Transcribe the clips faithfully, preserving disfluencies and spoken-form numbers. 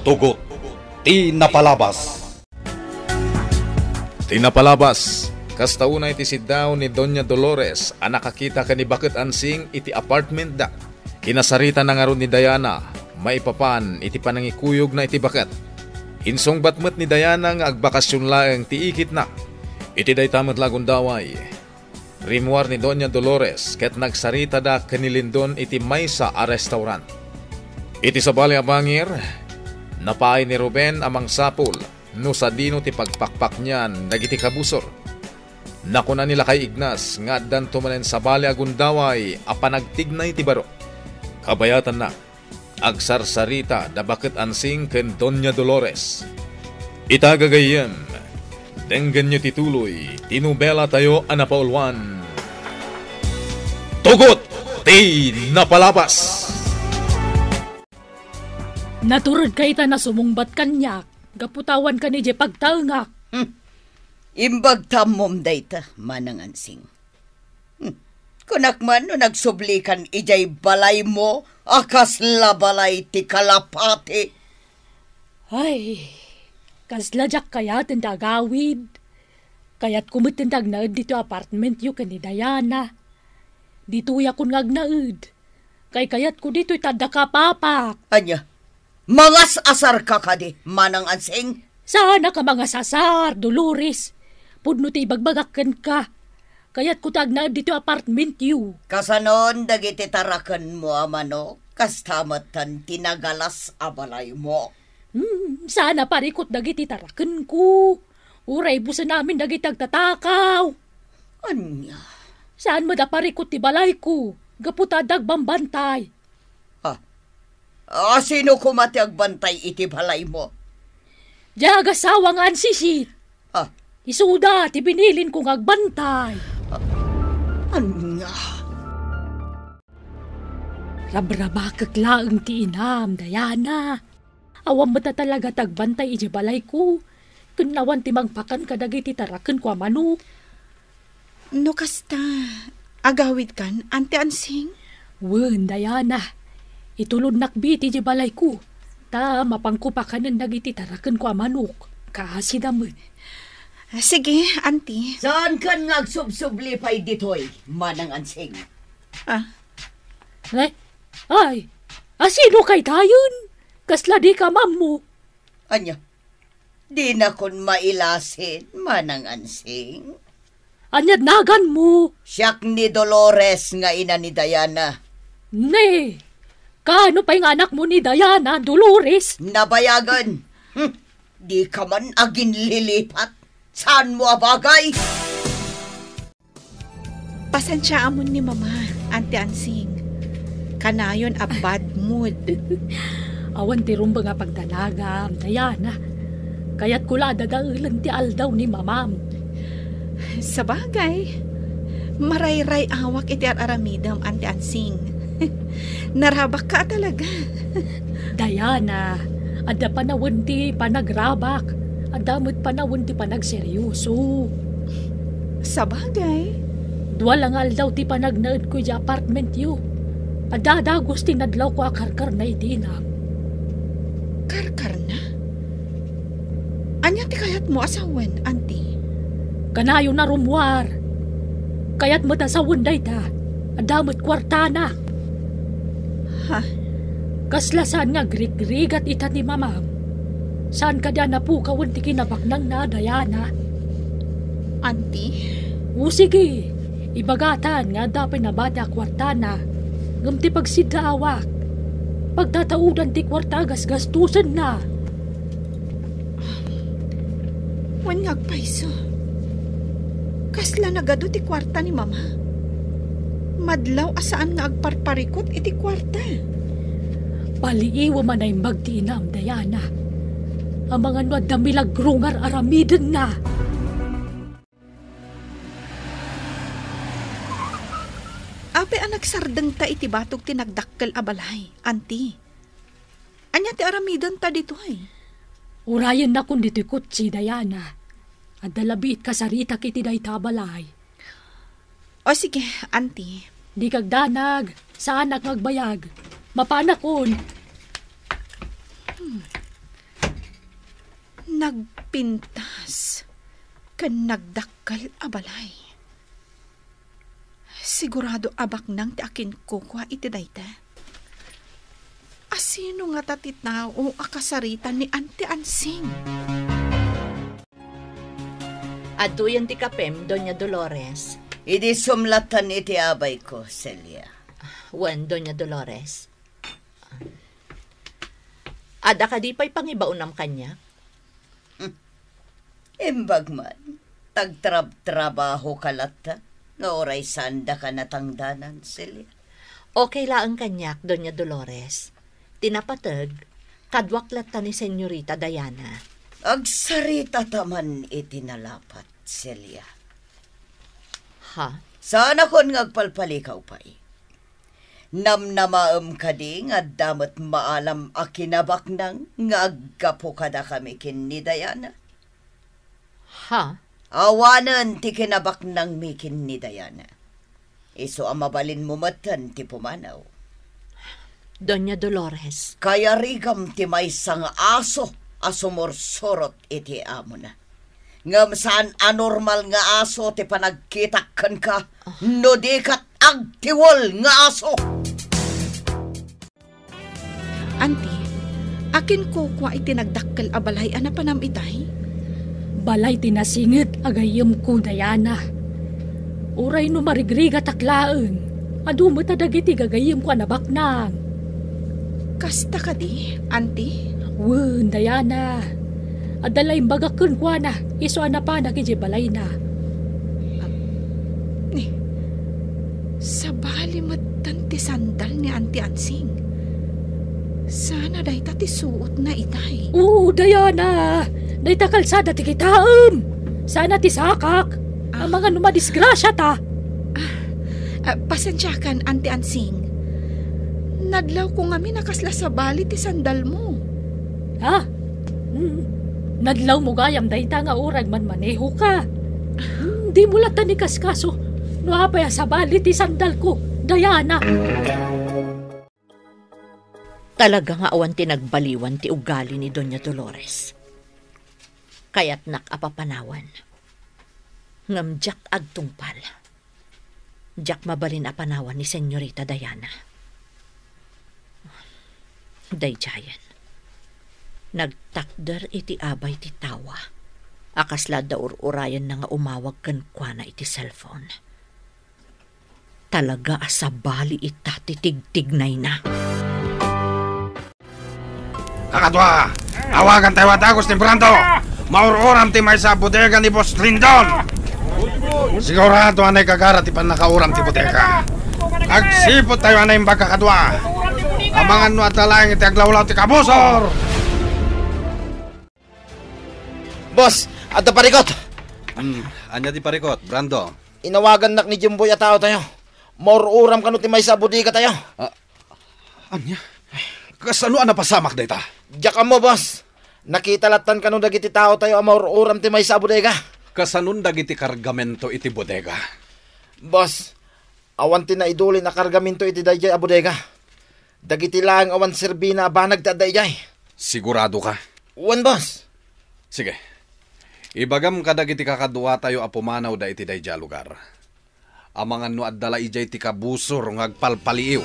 Tugot ti napalabas. Ti napalabas, kasta unay ti siddaw ni Doña Dolores a nakakita ken ni Baket Ansing iti apartmentda. Kinasaritana ngarud ni Diana maipapan iti panangikuyogna iti baket. Insungbat met ni Diana nga agbakasyon laeng ti ikitna. Iti dayta met la a gundaway, rimmuar ni Doña Dolores ket nagsaritada ken ni Lindon iti maysa a restaurant. Iti sabali a bangir, napaay ni Ruben a mangsapul no sadino ti pagpakpaknian dagiti kabusor. Nakuna ni Lakay Ignas nga addanto manen sabali a gundaway a panagtignay ti baro. Kabayatanna, agsarsarita da Baket Ansing ken Doña Dolores. Ita gagayyem, denggenyo ti tuloy ti nobelatayo a napauluan, Tugot ti Napalabas. Naturedka ita a sumungbat kaniak, gapu ta awan kaniay pagtaengak. Hmm. Imbag ta ammom dayta, Manang Ansing. Hmm. Kunak man no nagsublikan idiay balaymo a kasla balay ti kalapati. Ay, kasla diak kayaten ti agawid. Kayatko metten ti agnaed ditoy apartmentyo ken ni Diana. Ditoyakon nga agnaed. Kaykayatko ditoy ta adda kapapak. Ania? Mangas-asarka kadi, Manang Ansing? Saanak a mangas-asar, Dolores. Pudno ti ibagbagak kenka. Kayatko ti agnaed ditoy apartmentyo. Kasanon dagiti tarakenmo a manok, kasta metten ti nagalas a balaymo. Hmm, saan a parikut dagiti tarakenko. Uray busen amin dagiti agtatakaw. Ania? Saan met a parikut ti balayko, gapu ta adda agbambantay. Ah, ah, sino koma ti agbantay iti balaymo? Diay agasawa nga ansisit. Ah. Isuda ti binilinko nga agbantay. Ah, ania? Rabrabakek laeng ti inam, Diana. Awan met a talaga ti agbantay idiay balayko. Ken awan ti mangpakan kadagiti tarakenko a manok. No kasta, agawidkan, Auntie Ansing? Wen, Diana. Itulodnak bi iti idiay balayko. Ta mapanko pakanen dagiti tarakenko a manok. Kaasida met. Sige, Auntie. Saankan nga agsubsubli pay ditoy, Manang Ansing? Ah. Ay, ay, asino kay tayon? Kasla dika maammo. Ania? Dinakon mailasin, Manang Ansing. Ania't naganmo? Siak ni Dolores nga ina ni Diana. Ne, kaano pay nga anakmo ni Diana, Dolores? Nabayagen. Hmm, dika man aginlilipat. Saanmo a bagay? Pasensiaamon ni Mama, Auntie Ansing. Kanayon a bad mood. Awan ti rumbeng a pagdanagam, Diana. Kayatko la a dadaelen ti aldaw ni Mamam. Sabagay, marayray-awak iti ar-aramidem, Auntie Ansing. Narabakka a talaga. Diana, adda panawen ti panagrabak, adda met panawen ti panagserioso. Sabagay. Dua la nga aldaw ti panagnaedko idiay apartmentyo. Adda a dagus ti nadlawko a karkarna iti inam. Karkarna? Ania ti kayatmo a sawen, Auntie? Kanayon a rummuar. Kayat met a sawen dayta. Adda met kuartana. Ha? Kasla saan nga agrigrigat ita ni Mamam. Saan kadi a napukawen ti kinabaknangna a Diana? Auntie? O sige, ibagatan nga adda pay nabati a kuartana. Ngem ti pagsiddaawak, pagtataudan ti kuarta a gasgastosenna. Wen nga agpayso. Kasla nagadu ti kuarta ni Mama. Madlaw a saan nga agparparikut iti kuarta. Paliiwem a naimbag ti inam, Diana. Amangan no adda milagro nga ar-aramidenna. Apay a nagsardengta iti batog ti nagdakkel a balay, Auntie? Ania ti aramidenta ditoy? Urayennakon ditoy kotse, Diana. Adda la biit kasaritak iti dayta a balay. O sige, Auntie. Dika agdanag. Saanak nga agbayag. Mapanakon. Hmm. Nagpintas ken nagdakkel a balay. Sigurado a baknang ti akinkukua iti dayta. Asino ngata ti tao a kasarita ni Auntie Ansing? Adtoyen ti kapem, Doña Dolores. Idi sumlatan iti abayko, Celia. Wen, Doña Dolores. Adda kadi pay pangibaonam kaniak? Hmm. Imbag man, tagtrabtrabahoka latta, nga uray saandaka natangdanan, Celia. Okay laeng kaniak, Doña Dolores. Ti napateg, kaduak latta ni Señorita Diana. Agsaritata man iti nalapat, Celia. Ha? Saanakon nga agpalpalikaw pay. Namnamaem kadi nga adda met maalam a kinabaknang nga aggapu kadakami ken ni Diana? Ha? Awanen ti kinabaknangmi ken ni Diana. Isu a mabalinmo metten ti pumanaw. Doña Dolores. Kayarigam ti maysa nga aso a sumursurot iti amona. Ngem saan a normal nga aso ti panagkitak kenka, no di ket agtiwel nga aso. Anti, akinkukua iti nagdakkel a balay a napanam itay? Balay ti nasinget a gayyemko, Diana. Uray no marigrigatak laeng, adu met a dagiti gagayyemko a nabaknang. Kasta kadi, Anti? Wen, Diana. Adda la imbagak kenkuana, isu a napanak idiay balayna. Ah, ni, sabali metten ti sandal ni Anti Ansing. Sana dayta ti suotna itay. Oo, Diana. Dayta kalsada ti kitaem. Sana ti sakak. Ah. Amangan no madisgrasiata. Ah, ah, pasensiakan, Anti Ansing. Nadlawko ngamin a kasla sabali ti sandalmo. Ha? Hmm. Nadlawmo gayam dayta nga uray manmanehoka. Hmm, dimo latta inkaskaso no apay a sabali ti sandalko, Diana. Talaga nga awan ti nagbaliwan ti ugali ni Doña Dolores. Kayatnak a papanawan. Ngem diak agtungpal. Diak mabalin a panawan ni Señorita Diana. Daydiayen, nagtakder iti abay ti tawa a kasla adda ur-urayenna nga umawag kenkuana iti cellphone. Talaga a sabali ita ti tigtignayna. Kakadua, awagantayo a dagus ni Brando. Maur-uram ti maysa a bodega ni Boss Lindon. Sigurado a naigagara ti pannakauram ti bodega. Agsiputtayo a naimbag, kakadua. Amangan no adda laeng iti aglawlaw ti kabusor. Boss, adda parikot. Hmm, ania ti parikot, Brando? Inawagannak ni Jimboy a taotayo. Maur-uram kano ti maysa a bodegatayo. Ah, ania? Kasano a napasamak dayta? Diak ammo, boss. Nakita lattan kano dagiti taotayo a maur-uram ti maysa a bodega. Kasanon dagiti kargamento iti bodega? Boss, awan ti naidulin a kargamento iti daydiay a bodega. Dagiti laeng awan serbina a banag ti adda idiay. Sigurado ka? Wen, boss. Sige. Ibagam kadagiti kakaduatayo a pumanawda iti daydiay a lugar. Amangan no adda la idiay ti kabusor nga agpalpaliiw.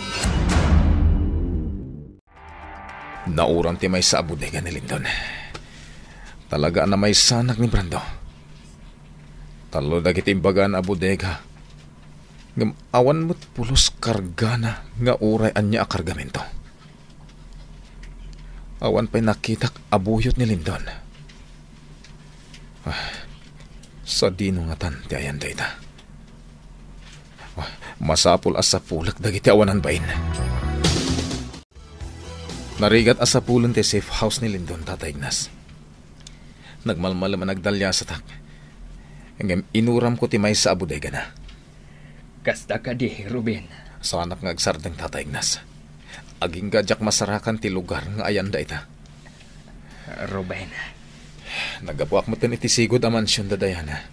Nauram ti maysa a bodega ni Lindon. Talaga a namaysanak ni Brando. Tallo dagiti imbagaan a bodega. Ngem awan met pulos kargana nga uray ania a kargamento. Awan pay nakitak a buyot ni Lindon. Ah, sadino ngatan ti ayan dayta? Ah, masapul a sapulek dagiti awanan bain. Narigat a sapulen ti safe house ni Lindon, Tata Ignas. Nagmalmalem a nagdaliasatak. Ngem inuramko ti maysa a bodegana. Kasta kadi, Ruben? Saanak nga agsardeng, Tata Ignas. Agingga diak masarakan ti lugar nga ayanda ita. Ruben. Naggapuak metten iti sigud a mansion da Diana.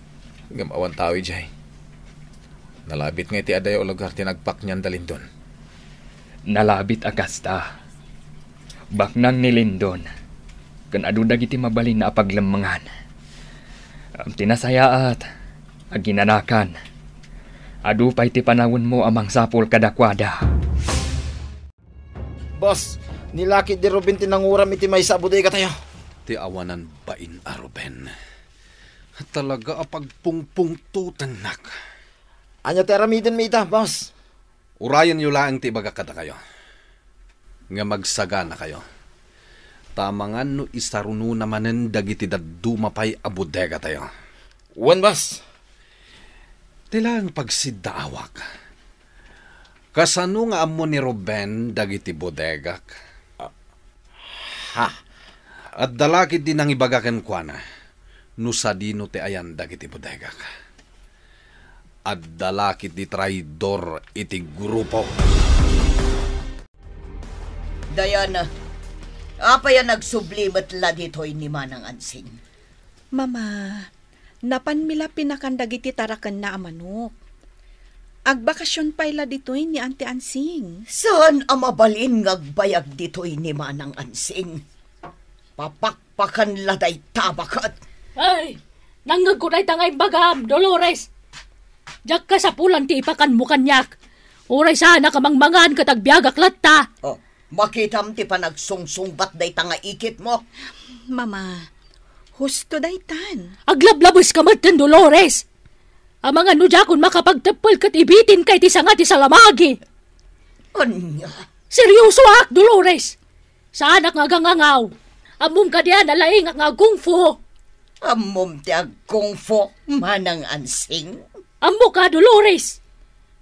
Ngem awan tao idiay. Nalabit nga iti adayo a lugar ti nagpaknian da Lindon. Nalabit a kasta. Baknang ni Lindon. Ken adu dagiti mabalinna a paglemmengan. Ngem ti nasayaat, aginanakan. Adu pay ti panawenmo a mangsapul kadakuada. Boss, ni Lucky di Ruben ti nanguram iti maysa a bodegatayo. Ti awanan bain a Ruben. Talaga a pagpungpungtotennak. Ania ti aramidenmi ita, boss? Urayenyo laeng ti ibagak kadakayo. Nga magsaganakayo. Ta amangan no isarunona manen dagiti dadduma pay a bodegatayo. Wen, boss. Ti laeng pagsiddaawak. Kasano nga ammo ni Ruben dagiti bodegak? Ah, ha? Adda la ketdi nangibaga kenkuana no sadino ti ayan dagiti bodegak. Adda la ketdi traidor iti grupo. Diana, apay a nagsubli met la ditoy ni Manang Ansing? Mama, napanmi la pinakan dagiti tarakenna a manok. Agbakasion pay la ditoy ni Auntie Ansing. Saan a mabalin nga agbayag ditoy ni Manang Ansing? Papakpakan la dayta a baket. Ay, nangngegko dayta nga imbagam, Dolores. Diak kasapulan ti ipakanmo kaniak. Uray saanak a mangmangan ket agbiagak latta. Oh, makitam ti panagsungsungbat dayta nga ikitmo. Mama, husto daytan. Aglablabeska metten, Dolores. Amangan no diakon makapagteppel ket ibitinka iti sanga ti salamagi. Ania? Seryosoak, Dolores. Saanak nga agangangaw. Ammom kadi a nalaingak nga agkungfu? Ammom ti agkungfu, Manang Ansing? Ammoka, Dolores.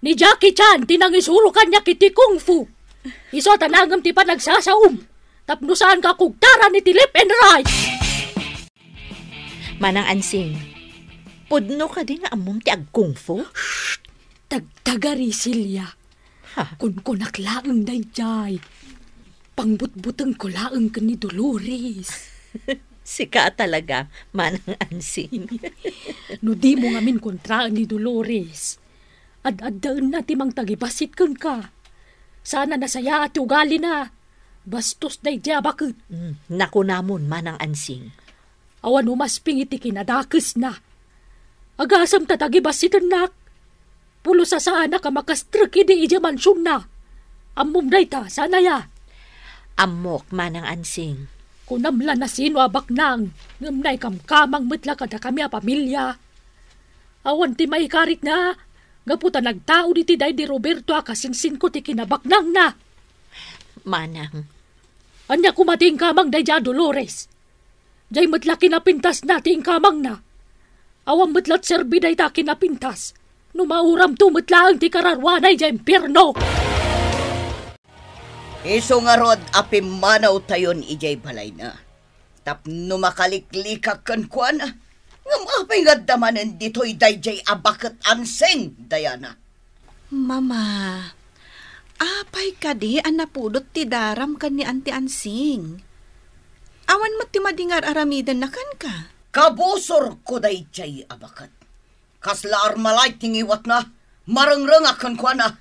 Ni Jackie Chan ti nangisuro kaniak iti kungfu. Isu a ta nangem ti panagsasaom tapno saanka a kugtaran iti left and right. Manang Ansing, pudno kadi nga ammom ti agkungfu? Shh! Tagtagari, Celia. Ha? Kunkunak laeng daydiay. Pangbutbutengko laeng ken ni Dolores. Sika a talaga, Manang Ansing. No dimo ngamin kontraen ni Dolores, ad-addaenna ti mangtagibassit kenka. Saan a nasayaat ti ugalina. Bastos daydiay a baket. Mm, nakunamon, Manang Ansing. Awan umasping iti kinadakesna. Agasem ta tagibassitennak. Pulos a saanak a makastrek idi idiay mansionna. Ammom dayta, saan aya? Ammok, Manang Ansing. Kunam la nasino a baknang, ngem naikamkamang met la kadakami a pamilia. Awan ti maikarikna, gapu ta nagtaud iti daydi Roberto a kasinsinko ti kinabaknangna. Manang. Ania koma ti inkamang daydiay a Dolores? Diay met la kinapintasna ti inkamangna. Awan met la serbi dayta a kinapintas no mauramto met laeng ti kararuana idiay impierno. Isu ngarud a pimmanawtayon idiay balayna tapno makaliklikak kenkuana. Ngem apay nga adda manen ditoy daydiay a baket, Ansing, Diana? Mama, apay kadi a napudot ti daram ken ni Auntie Ansing? Awan met ti madi nga ar-aramidenna kenka. Kabusorko daydiay a baket. Kasla Armalite ti ngiwatna, marengrengak kenkuana.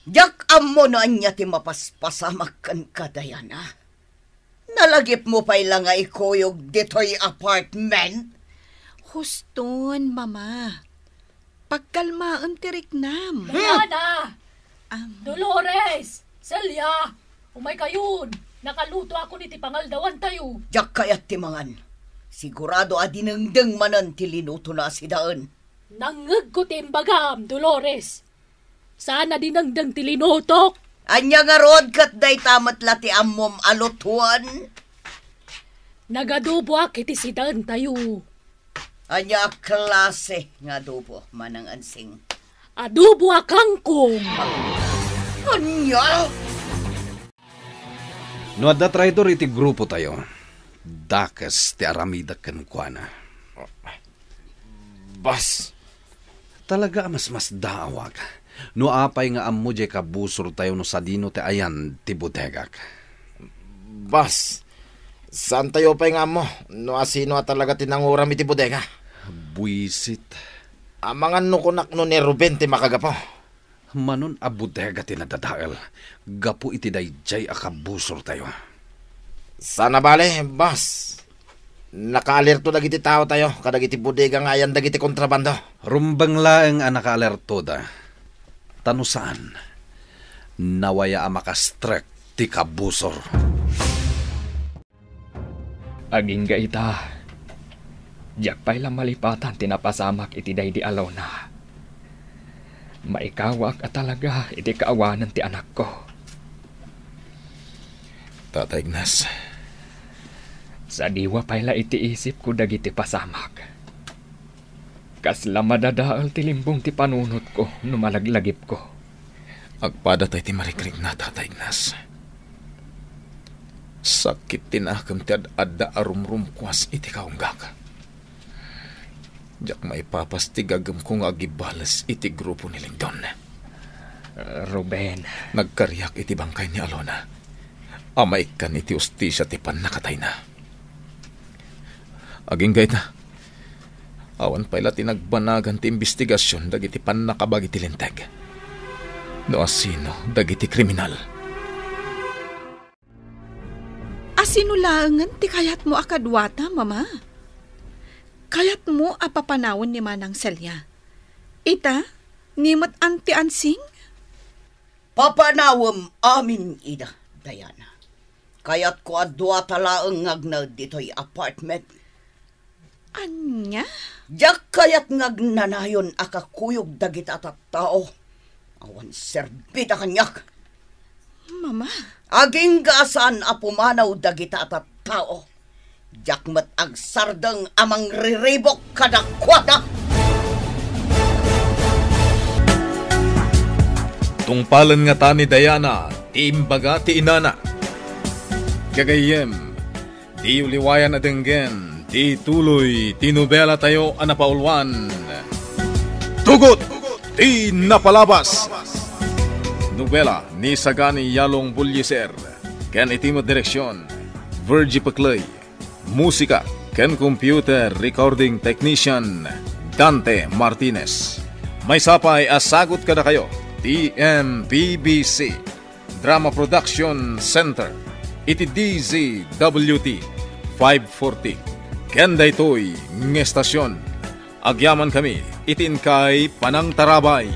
Diak ammo no ania ti mapaspasamak kenka, Diana. Nalagipmo pay la nga ikuyog ditoy apartment? Huston, Mama. Pagkalmaem ti riknam. Diana! Am- Dolores! Celia! Umaykayon! Nakalutoakon iti pangaldawantayo. Diak kayat ti mangan. Sigurado a dinengdeng manen ti linutona a sidaen. Nangngegko ti imbagam, Dolores. Saan a dinengdeng ti linutok. Ania ngarud ket dayta met la ti ammom a lutoen? Nagadoboak iti sidaentayo. Ania a klase nga adobo, Manang Ansing? Adobo a kangkong. Ania? No adda traidor iti grupotayo, dakes ti aramidek kenkuana. Bas. Talaga a masmasdaawak no apay nga ammo diay kabusortayo no sadino ti ayan ti bodegak. Bas, saantayo pay nga ammo no asino a talaga ti nanguram iti bodega. Buisit. Amangan no kunak no ni Ruben ti makagapu. Manon a bodega ti nadadael gapu iti daydiay a kabusortayo. Saan a bale, boss. Nakaalerto dagiti taotayo kadagiti bodega nga ayan dagiti kontrabando. Rumbeng laeng a nakaalertoda. Ta no saan, nawaya a makastrek ti kabusor. Agingga ita, diak pay la malipatan ti napasamak iti daydi a Lona. Maikawaak a talaga iti kaawanan ti anakko. Tata Ignas. Sadiwa pay la iti isipko dagiti pasamak. Kasla madadael ti limbong ti panunotko no malaglagipko. Agpada tay ti marikrikna, Tata Ignas. Sakit ti nakem ti ad-adda a rumrumkuas iti kaunggak. Diak maipapas ti gagemko nga agibales iti grupo ni Lindon. Ruben. Nagkariak iti bangkay ni Alona a maikkan iti hustisia ti pannakatayna. Agingga ita, awan pay la ti nagbanagan ti imbestigasion dagiti pannakabagi ti Linteg. No asino dagiti kriminal. Asino laengen ti kayatmo a kaduata, Mama? Kayatmo a papanawen ni Manang Celia? Ita, ni met Auntie Ansing? Papanawem amin ida, Diana. Kayatko a duata laeng nga agnaed ditoy apartment. Ania? Diak kayat nga agnanayon a kakuyog dagita a tattao. Awan serbida kaniak. Mama. Agingga a saan a pumanaw dagita a tattao. Diak met agsardeng a mangriribuk kadakuada. Tungpalen ngata ni Diana ti imbaga ti inana. Gagayyem, diyo liwayan a denggen ti tuloy ti nobelatayo a napauluan, Tugot ti Napalabas. Nobela ni Sagani Yalong Bullieser ken iti met direksion, Virgie Peclay. Musika ken computer recording technician, Dante Martinez. Maysa pay a sagut kadakayo ti M P B C Drama Production Center iti D Z W T five forty. Ken daytoy nga estasion, agyamankami iti inkay panangtarabay.